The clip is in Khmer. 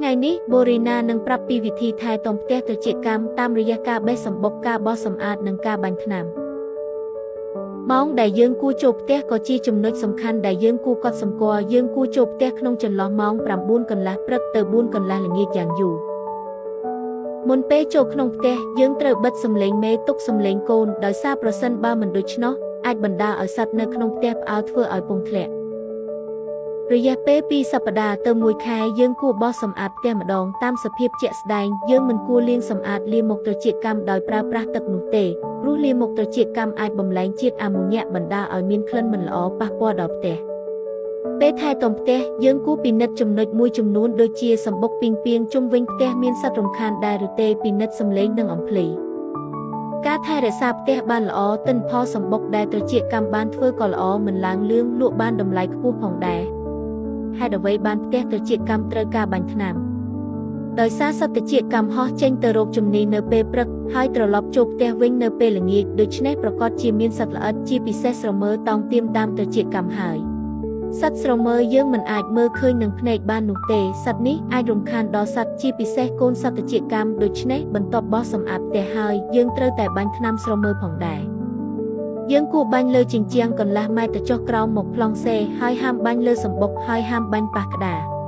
ថ្ងៃនេះបូរីណានឹងប្រាប់ពីវិធីថែទាំផ្ទះត្រចៀកកម្មតាមរយៈការបេះសំបុកការបោសសម្អាតនិងការបាញ់ថ្នាំម៉ោងដែលយើងគួរចូលផ្ទះក៏ជាចំណុចសំខាន់ដែលយើងគួរកត់សម្គាល់យើងគួរចូលផ្ទះក្នុងចន្លោះម៉ោង9កន្លះព្រឹកទៅ4កន្លះល្ងាចយ៉ាងយូរមុនពេលចូលក្នុងផ្ទះយើងត្រូវបិទសំឡេងមេទុកសំឡេងកូនដោយសារប្រសិនបើមិនដូច្នោះអាចបណ្ដាលឲ្យសត្វនៅក្នុងផ្ទះផ្អើលធ្វើឲ្យពងធ្លាក់រយៈពេល2សប្តាហ៍ទៅ1ខែយើងគួរបោសសម្អាតផ្ទះម្ដងតាមសភាពជាក់ស្ដែងយើងមិនគួរលាងសម្អាតលាមកត្រចៀកកម្មដោយប្រើប្រាស់ទឹកនោះទេព្រោះលាមកត្រចៀកកម្មអាចបំលែងជាតិអាម៉ូញ៉ាបណ្ដាលឲ្យមានក្លិនមិនល្អប៉ះពាល់ដល់ផ្ទះពេលថែទាំផ្ទះយើងគួរពិនិត្យចំណុចមួយចំនួនដូចជាសម្បុកពីងពាងជុំវិញផ្ទះមានសត្វរំខានដែរឬទេពិនិត្យសំឡេងនិងអំភ្លីការថែរក្សាផ្ទះបានល្អទិន្នផលសម្បុកដែលត្រចៀកកម្មបានធ្វើក៏ល្អមិនឡើងលឿងលក់បានតម្លៃខ្ពស់ផងដែរហេតុអ្វីបានផ្ទះត្រចៀកកម្មត្រូវការបាញ់ថ្នាំដោយសារសត្វត្រចៀកកម្មហោះចេញទៅរកជំនីនៅពេលព្រឹកហើយត្រឡប់ចូលផ្ទះវិញនៅពេលល្ងាចដូច្នេះប្រកាសជាមានសត្វល្អិតជាពិសេសស្រមើតោងទៀមតាមត្រចៀកកម្មហើយសត្វស្រមើយើងមិនអាចមើលឃើញនឹងភ្នែកបាននោះទេសត្វនេះអាចរំខានដល់សត្វជាពិសេសកូនសត្វត្រចៀកកម្មដូច្នេះបន្ទាប់បោសសម្អាតផ្ទះហើយយើងត្រូវតែបាញ់ថ្នាំស្រមើផងដែរយើងគួរបាញ់លើជញ្ជាំងកន្លះម៉ែត្រទៅចុះក្រោមមកប្លង់សេហើយហាមបាញ់លើសម្បុកហើយហាមបាញ់ប៉ះក្តារ។